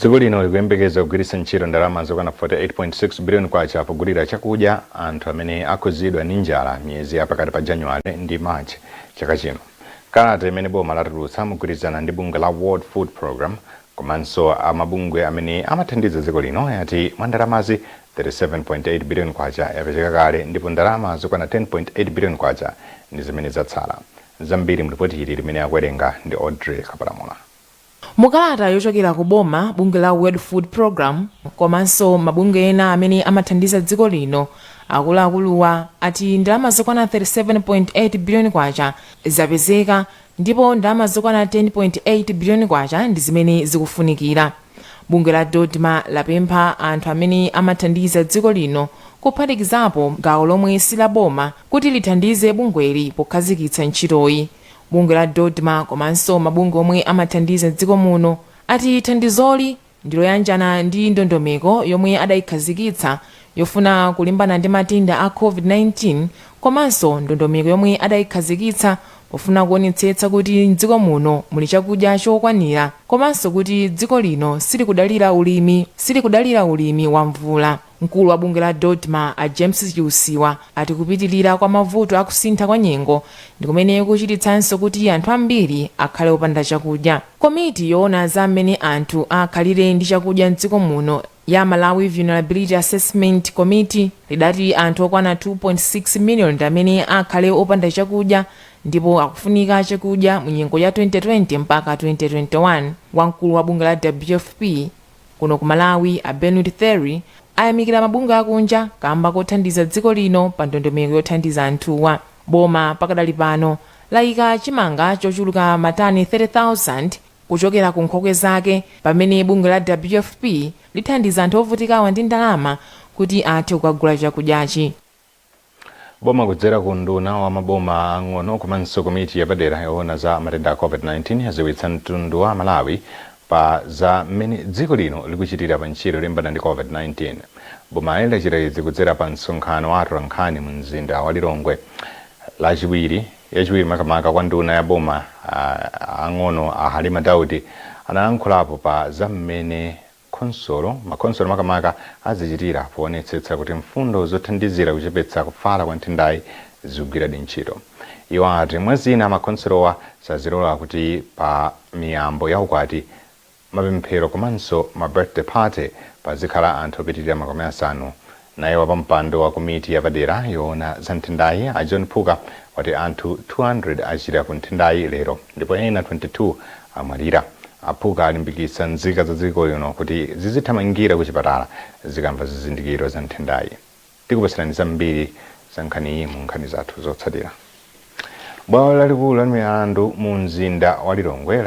Dziko lino likuyembekeza kugwiritsa ntchito ndalama zokwana 48.6 biliyoni kwacha pogulira chakudya anthu amene akhudzidwa ndi njala miyezi ya pakati pa Januwale ndi March chaka chino. Kalata imene boma latulutsa mogwirizana ndi bungwe la World Food Programme komanso amabungwe amene amathandiza dziko lino yati mwa ndalamazi, 37.8 biliyoni kwacha yapezeka kale ndipo ndalama zokwana 10.8 biliyoni kwacha ndi zimene zatsala. Zambiri mlipoti ili limene akuwerenga ndi Audrey Kapalamula. Mukalata yochokera ku boma, bungwe la World Food Programme komanso mabungwe ena amene amathandiza dziko lino, akuluakuluwa ati ndalama zokwana 37.8 biliyoni kwacha zapezeka ndipo ndalama zokwana 10.8 biliyoni kwacha ndi zimene zikufunikira. Bungwe la DoDMA lapempha anthu amene amathandiza dziko lino, kuphatikizapo gawo lomwe si la boma, kuti lithandize bungweli pokhazikitsa ntchitoyi. Bungwe la DoDMA komanso mabungwe omwe amathandiza dziko muno ati thandizoli ndiloyanjana ndi ndondomeko yomwe adayikhazikitsa yofuna kulimbana ndi matenda a COVID-19, komanso ndondomeko yomwe adayikhazikitsa pofuna kuonetsetsa kuti mdziko muno muli chakudya chokwanira, komanso kuti dziko lino silikudalira ulimi wa mvula. Mkulu wa bungwe la DoDMA, a James Chiusiwa, ati kupitilira kwa mavuto akusintha kwa nyengo ndi kumene kuchititsanso kuti anthu ambiri akhale opanda chakudya. Komiti yoona za mmene anthu akhalire ndi chakudya mdziko muno ya Malawi Vulnerability Assessment Committee lidati anthu okwana 2.6 million ndi amene akhale opanda chakudya ndipo akufunika chakudya mu nyengo ya 2020 mpaka 2021. Wamkulu wa bungwe la WFP kuno ku Malawi, a Benoit Thery, ayamikira mabungwe akunja kamba kothandiza dziko lino pa ndondomeko yothandiza anthuwa. Boma pakadali pano layika chimanga chochuluka matani 30,000 kuchokera ku nkhokwe zake, pamene bungwe la WFP lithandiza anthu ovutikawa ndi ndalama kuti athe kukagula chakudyachi. Boma kudzera ku unduna wa maboma ang'ono komanso komiti yapadera yoona za matenda a COVID-19 yadziwitsa mtundu wa Malawi pa za mmene dziko lino likuchitira pa ntchito yolimbana ndi COVID-19. Boma lachita izi kudzera pa msonkhano wa atolankhani mu mzinda wa Lilongwe Lachiwiri. Yachiwiri makamaka kwa nduna ya boma ang'ono, a Halima Daudi, analankhulapo pa za mmene makhonsolo makamaka azichitira poonetsetsa kuti mfundo zothandizira kuchepetsa kufala kwa nthendayi zikugwiradi ntchito. Iwo ati mwazina, makhonsolowa sazilola kuti pa miyambo ya ukwati, mapemphero komanso ma birthday party pazikhala anthu opitirira 50. Naye wapampando wa komiti yapadera yoona za nthendayi, a John Phuka, wati anthu 200 achira ku nthendayi lero ndipo ena 22 amwalira. Aphuka alimbikitsa nzika za dziko lino kuti zizithamangira ku chipatala zikamva zizindikiro za nthendayi. Tikupatsirani zambiri za nkhaniyi mu nkhani zathu zotsatira. Bwalo lalikulu la milandu mu mzinda wa Lilongwe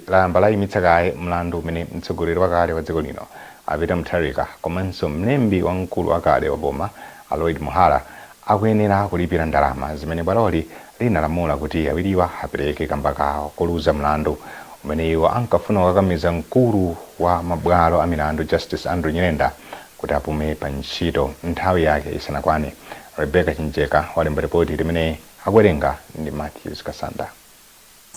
layamba layimitsa kaye mlandu umene mtsogoleri wakale wa dziko lino, a Peter Mutharika, komanso mlembi wamkulu wakale wa boma, a Lloyd Muhara, akuyenera kulipira ndalama zimene bwaloli linalamula kuti awiriwa apereke kamba kawo koluza mlandu umene iwo ankafuna kukakamiza mkulu wa mabwalo a milandu, Justice Andrew Nyirenda, kuti apume pa ntchito nthawi yake isanakwane. Rebecca Chinjeka walemba ripoti limene akuwerenga ndi Matthews Kasanda.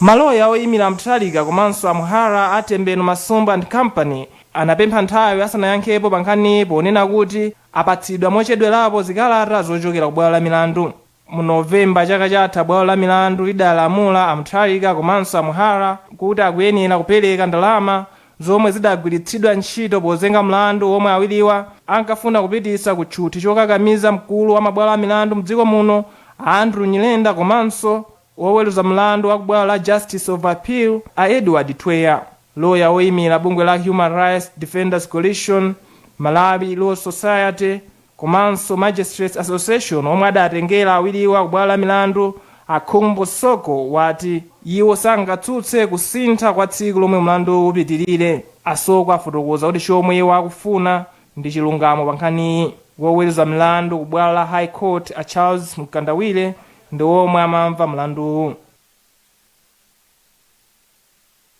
Maloya oyimira Mutharika komanso a Muhara, a Tembenu Masumba and Company, anapempha nthawi asanayankhepo pa nkhaniyi, ponena kuti apatsidwa mochedwerapo zikalata zochokera ku bwalo la milandu. Mu Novemba chaka chatha, bwalo la milandu lidalamula a Mutharika komanso a Muhara kuti akuyenera kupereka ndalama zomwe zidagwiritsidwa ntchito pozenga mlandu womwe awiriwa ankafuna kupititsa ku tchuthi chokakamiza mkulu wa mabwalo a milandu mdziko muno, Andrew Nyirenda, komanso woweruza mlandu wa kubwalo la Justice of Appeal, a Edward Twea. Loya woyimira bungwe la Human Rights Defenders Coalition, Malawi Law Society komanso Magistrates Association omwe adatengera awiriwa kubwalo la milandu, a Khumbo Soko, wati iwo sangatsutse kusintha kwa tsiku lomwe mlandu upitirire. Asoko afotokoza kuti chomwe iwo akufuna ndi chilungamo pa nkhaniyi. Woweruza mlandu ku bwalo la High Court, a Charles Mkandawire, ndi omwe amamva mlanduwu.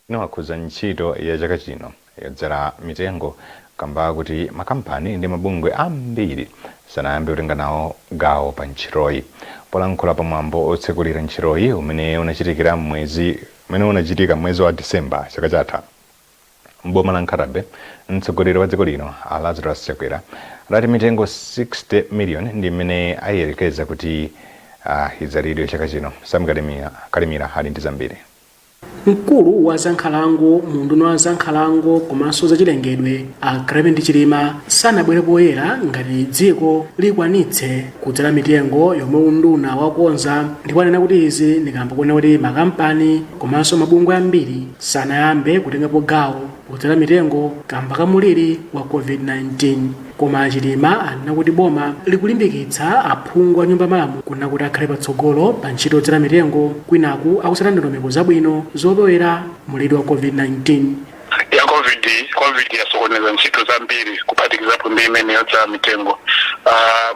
Inawakhuza ntchito ya chaka chino yodzala mitengo kamba kuti makampani ndi mabungwe ambiri sanayambe kutenga nawo gawo pa ntchitoyi. Polankhula pamwambo otsekulira ntchitoyi umene unachitika mwezi wa Disemba chaka chatha, Mboma la Nkhata Bay, mtsogoleri wa dziko lino a Lazarus Chakwera adati mitengo 60 million ndi imene ayerekeza kuti idzalidwe chaka chino. Sam Kalimira ali ndi zambiri. Mkulu wa zankhalango mu unduna wa zankhalango komanso zachilengedwe a Clement Chilima sanabwere poyera ngati dziko likwanitse kudzala mitengo yomwe unduna wakonza, ndipo anena kuti izi ndi kamba kuona kuti makampani komanso mabungwe ambiri sanayambe kutengapo gawo podzala mitengo kamba ka muliri wa COVID-19. Koma Chilima anena kuti boma likulimbikitsa aphungu a nyumba malamulo kunena kuti akhale patsogolo pa ntchito yodzala mitengo kwinaku akutsata ndondomeko zabwino zopewera muliri wa COVID-19. Ya COVID yasokoneza ntchito zambiri, kuphatikizapo ndi imene yodzala mitengo.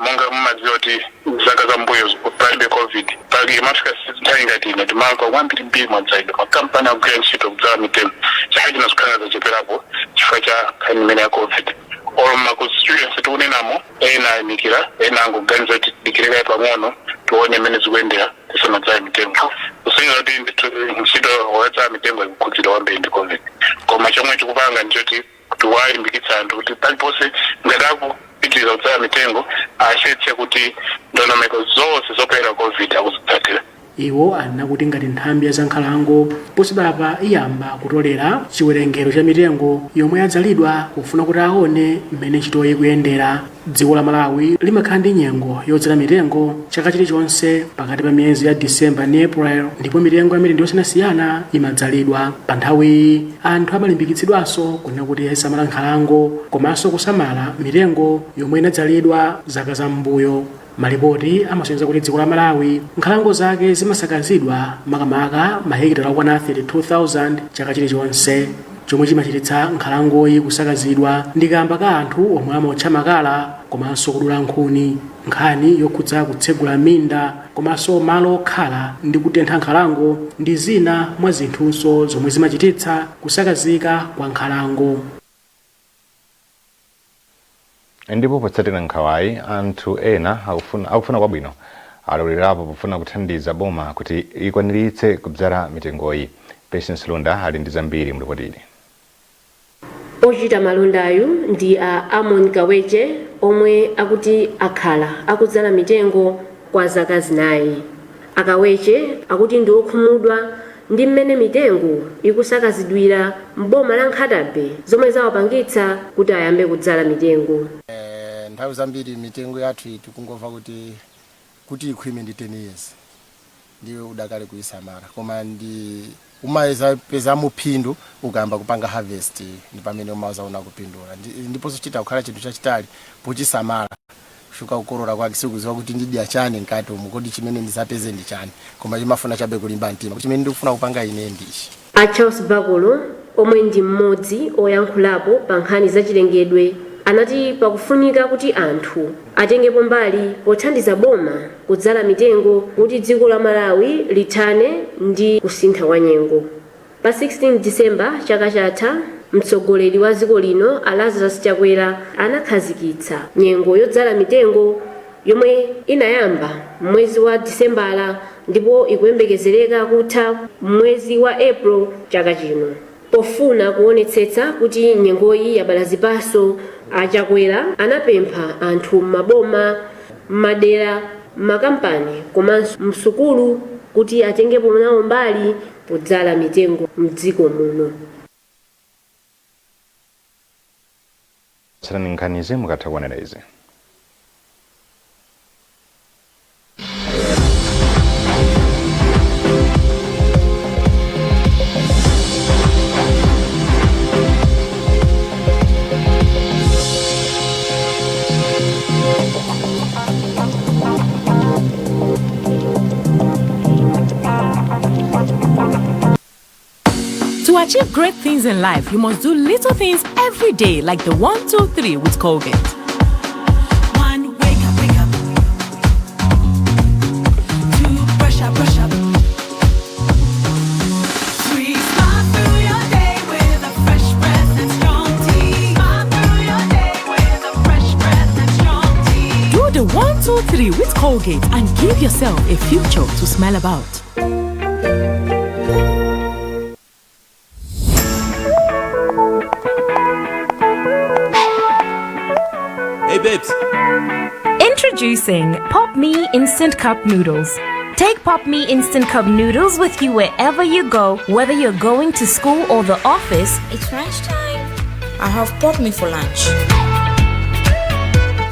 Monga mumadziwa kuti zaka zambuyo palibe COVID, pali imafika nthawi ngati ino timamva kwambirimbiri mwadzalidwa, makampani akugwira ntchito kudzala mitengo. Chaka chino zikhala zacheperapo chifukwa cha nkhani imene ya COVID. Olo ma constituency tikunenamo, ena ayimikira, ena angoganiza kuti tidikire kaye pang'ono tione mmene zikuyendera tisanadzale mitengo, kusonyeza kuti ndithu ntchito yodzala mitengo ikukhudzidwa kwambiri ndi COVID. Koma chomwe tikupanga ndichoti tiwalimbikitsa anthu kuti paliponse ngati akupitiriza kudzala mitengo ayesetse kuti ndondomeko zonse zopewera COVID akuzitsatira. Iwo anena kuti ngati nthambi ya zankhalango posachedwapa iyamba kutolera chiwerengero cha mitengo yomwe yadzalidwa kufuna kuti aone mmene ntchitoyi ikuyendera. Dziko la Malawi limakhala ndi nyengo yodzala mitengo chaka chilichonse pakati pa miyezi ya Disemba ndi April, ndipo mitengo ya mitundu yosiyanasiyana imadzalidwa. Pa nthawiyi anthu amalimbikitsidwanso kunena kuti azisamala nkhalango komanso kusamala mitengo yomwe inadzalidwa zaka zam'mbuyo. Malipoti amasonyeza kuti dziko la Malawi nkhalango zake zimasakazidwa makamaka mahekitala okwana 32,000 chaka chilichonse. Chomwe chimachititsa nkhalangoyi kusakazidwa ndi kamba ka anthu omwe amaotcha makala komanso kudula nkhuni. Nkhani yokhudza kutsegula minda komanso malo okhala ndi kutentha nkhalango ndi zina mwa zinthunso zomwe zimachititsa kusakazika kwa nkhalango. Ndipo potsatira nkhawayi, anthu ena akufuna kwabwino alowelerapo pofuna kuthandiza boma kuti ikwaniritse kudzala mitengoyi. Patience Lunda ali ndi zambiri mu ili. Ochita malondayu ndi a Amon Kaweche omwe akuti akhala akudzala mitengo kwa zaka 4. Akaweche akuti ndi okhumudwa ndi mmene mitengo ikusakazidwira m'boma la Nkhata Bay zomwe zawapangitsa kuti ayambe kudzala mitengo. Nthawi zambiri mitengo yathu iyi tikungomva kuti ikhwime ndi 10 years, ndiwe udakale kuyisamala, koma ndi umayeza phindu ukayamba kupanga harvest, ndi pamene umazaona kupindula. Ndiponso chita kukhala chinthu chachitali pochisamala kushuka kukolola kwake, sikuziwa kuti ndidya chani mkati umu, kodi chimene ndizapeze ndi chani, koma chimafuna chabe kulimba mtima, chimene ndikufuna kupanga ine ndichi. A Charles Bakolo omwe ndi mmodzi oyankhulapo pa nkhani zachilengedwe anati pakufunika kuti anthu atengepo mbali pothandiza boma kudzala mitengo kuti dziko la Malawi lithane ndi kusintha kwa nyengo. Pa 16 Disemba chaka chatha, mtsogoleri wa dziko lino a Lazarus Chakwera anakhazikitsa nyengo yodzala mitengo yomwe inayamba mwezi wa Disembala ndipo ikuyembekezereka kutha mwezi wa April chaka chino. Pofuna kuonetsetsa kuti nyengoyi yabala zipatso, a Chakwera anapempha anthu m'maboma, m'madera, m'makampani komanso msukulu kuti atengepo nawo mbali podzala mitengo mdziko muno. Tsatani nkhanizi mukatha kuonera izi. To achieve great things in life, you must do little things every day, like the 1, 2, 3 with Colgate. 1, wake up, wake up. 2, brush up, brush up. 3, smile through your day with a fresh breath and strong teeth. Smile through your day with a fresh breath and strong teeth. Do the 1, 2, 3 with Colgate and give yourself a future to smile about. Introducing Pop Mie Instant Cup Noodles. Take Pop Mie Instant Cup Noodles with you wherever you go, whether you're going to school or the office. It's lunchtime. I have Pop Mie for lunch.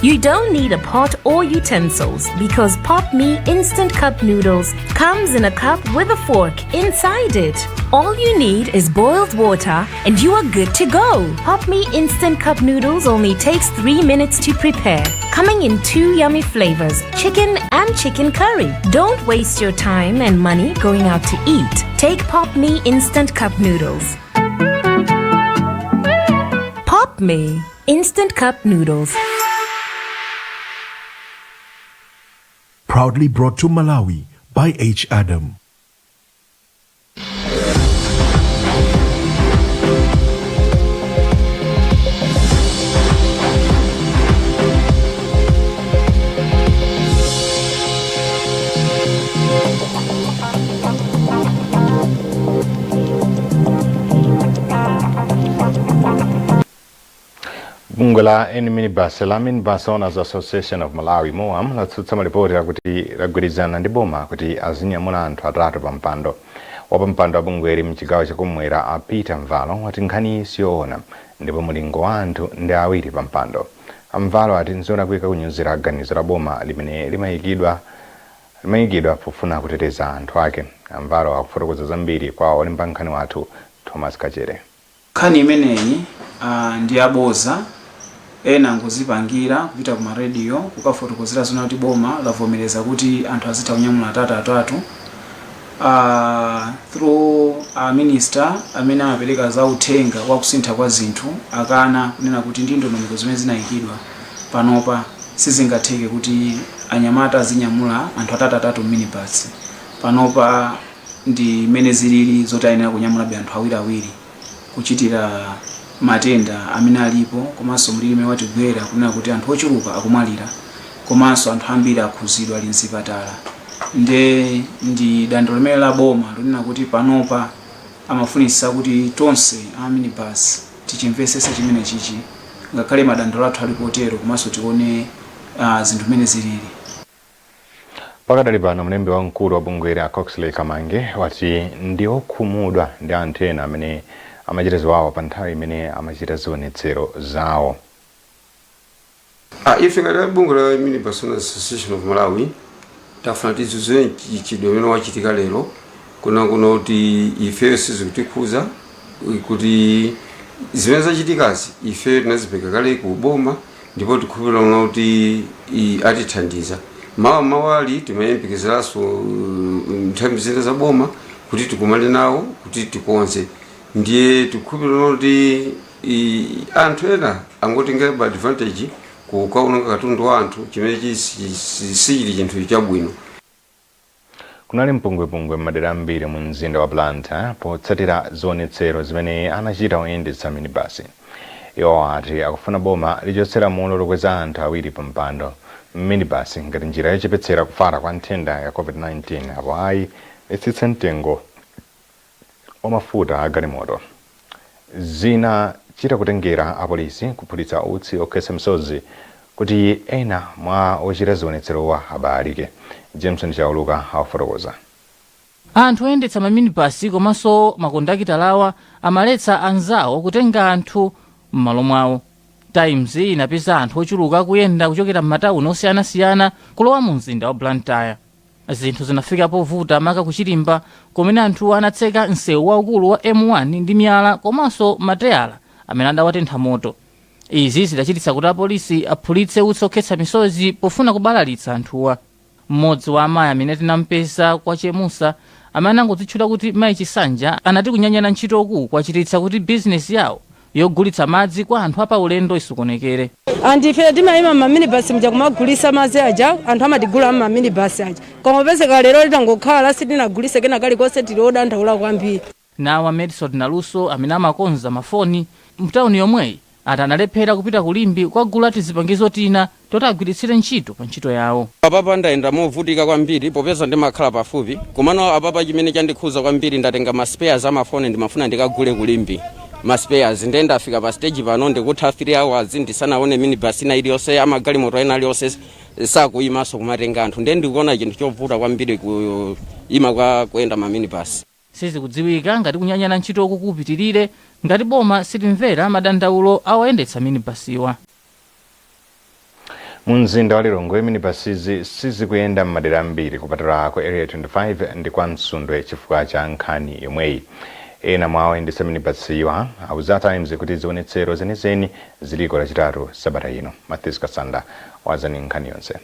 You don't need a pot or utensils because Pop Mie Instant Cup Noodles comes in a cup with a fork inside it. All you need is boiled water and you are good to go. Pop Mie Instant Cup Noodles only takes 3 minutes to prepare. Coming in two yummy flavors, chicken and chicken curry. Don't waste your time and money going out to eat. Take Pop Mie Instant Cup Noodles. Pop Mie Instant Cup Noodles. Proudly brought to Malawi by H. Adam. Bungwe la eni minibus la Minibus Owners Association of Malawi, MOAM, latsutsa malipoti akuti lagwirizana ndi boma kuti azinyamula anthu atatu pa mpando. Wapampando wa bungweli mchigawo chakumwera, a Peter Mvalo, wati nkhani siyoona ndipo mulingo wa anthu ndi awiri pa mpando. Amvalo ati nzolakwika kunyozera ganizo la boma limene limayikidwa pofuna kuteteza anthu ake. Amvalo akufotokoza zambiri kwa olemba nkhani wathu Thomas Kachere. Nkhani imeneyi ndi aboza. Ena angozipangira kupita ku marediyo kukafotokozera zona kuti boma lavomereza kuti anthu azitha kunyamula atatu atatu. Through a minister amene amapereka za uthenga wa kusintha kwa zinthu, akana kunena kuti ndi ndondomeko zimene zinayikidwa panopa sizingatheke kuti anyamata azinyamula anthu atatu atatu minibus. Panopa ndi mmene zilili zoti ayenera kunyamulabe anthu awiriawiri kuchitira matenda amene alipo, komanso mliri umene watigwera, kunena kuti anthu ochuluka akumwalira komanso anthu ambiri akhuzidwa, ali mzipatala. Nde ndi dandaulo limene la boma lonena kuti panopa amafunitsa kuti tonse a minibus tichimvesese chimene chichi, ngakhale madandaulo athu ali potero, komanso tione zinthu mmene zilili. Pakadali pano, mlembi wamkulu wa bungweli a Coxley Kamange wati ndi okhumudwa ndi anthu ena amene amachita ziwawa pa nthawi imene amachita zionetsero zawo. Ife ngati bungwe la Minibus Owners Association of Malawi tafuna tidzudzule mchitidwe umene wachitika lero kuna kuno, kuti ifeyo sizikutikhuza, kuti zimene zachitikazi ife tinazipeka kale ku boma ndipo tikhulupirira kuti atithandiza. Mawa mawali timayembekezeranso nthambi zina za boma kuti tikumane nawo kuti tikonze. Ndiye tikhulupirira kuti anthu ena angotenga advantage kukaononga katundu wa anthu, chimene sichili chinthu chabwino. Kunali mpungwepungwe m'madera ambiri mu mzinda wa Blantyre potsatira zionetsero zimene anachita oyendetsa minibasi. Iwo ati akufuna boma lichotse lamulo lokweza anthu awiri pa mpando minibasi ngati njira yochepetsera kufala kwa nthenda ya COVID-19, apo ayi litsitse mtengo wa mafuta a galimoto. Zina chita kutengera apolisi kuphulitsa utsi okhetsa misozi kuti ena mwa ochita zionetserowa abalalike. Jameson Chauluka afotokoza. Anthu oyendetsa maminibasi komanso makondakitalawa amaletsa anzawo kutenga anthu m'malo mwawo. Times inapeza anthu ochuluka akuyenda kuchokera m'matawuni osiyanasiyana kulowa mu mzinda wa Blantyre. Zinthu zinafika povuta maka kuchilimba, kumene anthu anatseka msewu waukulu wa M1 ndi miyala komanso mateyala amene adawatentha moto. Izi zidachititsa kuti apolisi aphulitse utsi okhetsa misozi pofuna kubalalitsa anthuwa. Mmodzi wa amayi amene tinampeza kwa Chemusa, amene anangodzitchula kuti Mayi Chisanja, anati kunyanyala ntchitoku kwachititsa kuti bizinesi yawo yogulitsa madzi kwa anthu apaulendo isokonekere. Anthu ife timayima m'maminibasi muja kumagulisa madzi aja, anthu amatigula m'maminibasi aja, koma popezeka lero litangokhala sitinagulise kena kalikonse, tili odandaula kwambiri. Nawa Madison Naluso, amene amakonza mafoni mtawuni yomweyi, ati analephera kupita ku Limbe kukagula tizipangizo tina toti agwiritsire ntchito pa ntchito yawo. Apapa ndayenda movutika kwambiri popeza ndimakhala pafupi, komano apapa chimene chandikhuza kwambiri, ndatenga ma spares amafoni, ndimafuna ndikagule ku Limbe ma spares, ndiye ndafika pa stage pano ndikutha 3 hours ndisanaone minibus ina iliyonse, amagalimoto ena aliyonse. Sakuyimanso kumatenga anthu, ndiye ndikuona chinthu chovuta kwambiri kuyima kwa kuyenda maminibus. Sizikudziwika ngati kunyanyala ntchitoku kupitirire ngati boma silimvera madandaulo a oyendetsa minibasiwa. Mu mzinda wa Lilongwe, minibasizi sizikuyenda m'madera ambiri kupatula ku Area 25 ndi kwa Msundwe chifukwa cha nkhani yomweyi. Ena mwa oyendetsa minibasiwa auza Times kuti zionetsero zenizeni ziliko Lachitatu sabata ino. Matthews Kasanda wadza ndi nkhani yonse.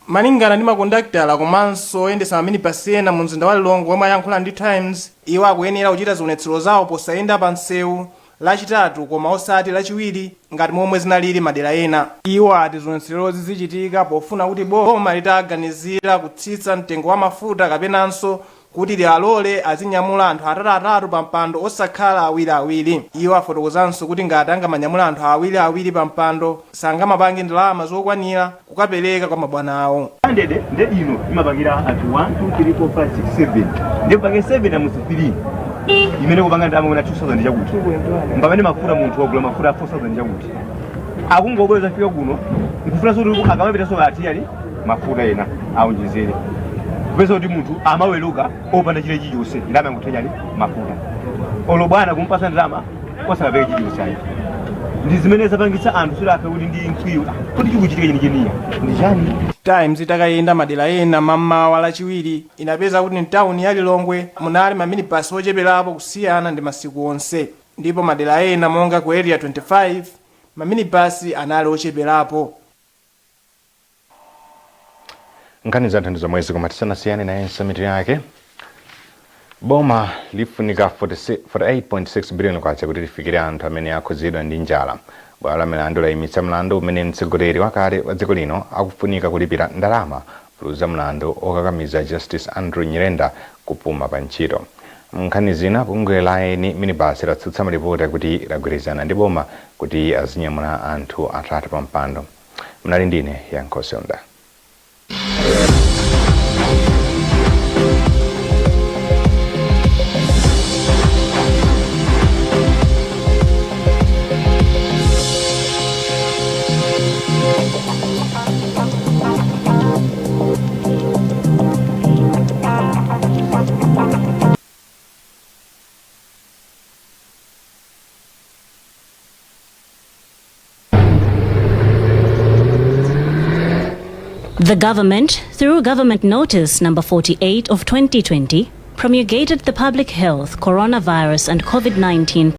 Malingana ndi makondakitala komanso oyendetsa maminibasi ena mu mzinda wa Lilongwe omwe ayankhula ndi Times, iwo akuyenera kuchita zionetsero zawo posayenda pa msewu Lachitatu koma osati Lachiwiri ngati momwe zinalili madera ena. Iwo ati zionetserozi zichitika pofuna kuti boma litaganizira kutsitsa mtengo wa mafuta kapenanso kuti lialole azinyamula anthu atatuatatu pa mpando osakhala awiriawiri. Iwo afotokozanso kuti ngati angamanyamula anthu awiriawiri pa mpando sangamapange ndalama zokwanira kukapereka kwa mabwana awo. 100 nde ino imapangira anthu 1 2 3 4 5 6 7, ndiye pange 7 times 3 imene kupanga ndalama kuna 2000 chakuti pamene mafuta munthu wagula mafuta a 4000 chakuti akungobweza fika kuno nkufuna soti akamapita so atiyali mafuta ena aonjezere kupeza kuti munthu amaweruka opanda chile chilichonse, ndalama yangothanyali mafuta, olo bwana kumpasa ndalama osakapereka chilichonse ayi. Ndi zimene zapangitsa anthu sulafe kuti ndi mkwiyo kuti chikuchitika chenicheniya ndi chani. Times itakayenda madera ena mammawa Lachiwiri inapeza kuti mtawuni ya Lilongwe munali maminibasi ocheperapo kusiyana ndi masiku onse, ndipo madera ena monga ku Area 25 maminibasi anali ocheperapo. Nkhani zathu ndi zomwezi, koma tisanasiyane nayenso mitu yake. Boma lifunika 48.6 billion kwacha kuti lifikire anthu amene akhudzidwa ndi njala. Bwalo la milandu layimitsa mlandu umene mtsogoleri wakale wa dziko lino akufunika kulipira ndalama poluza mlandu okakamiza Justice Andrew Nyirenda kupuma pa ntchito. Mnkhani zina, bungwe la eni minibasi latsutsa malipoti akuti lagwirizana ndi boma kuti azinyamula anthu atatu pa mpando. Mnali ndine Yankho Seunda. The government, through Government Notice number 48 of 2020, promulgated the Public Health, Coronavirus and COVID-19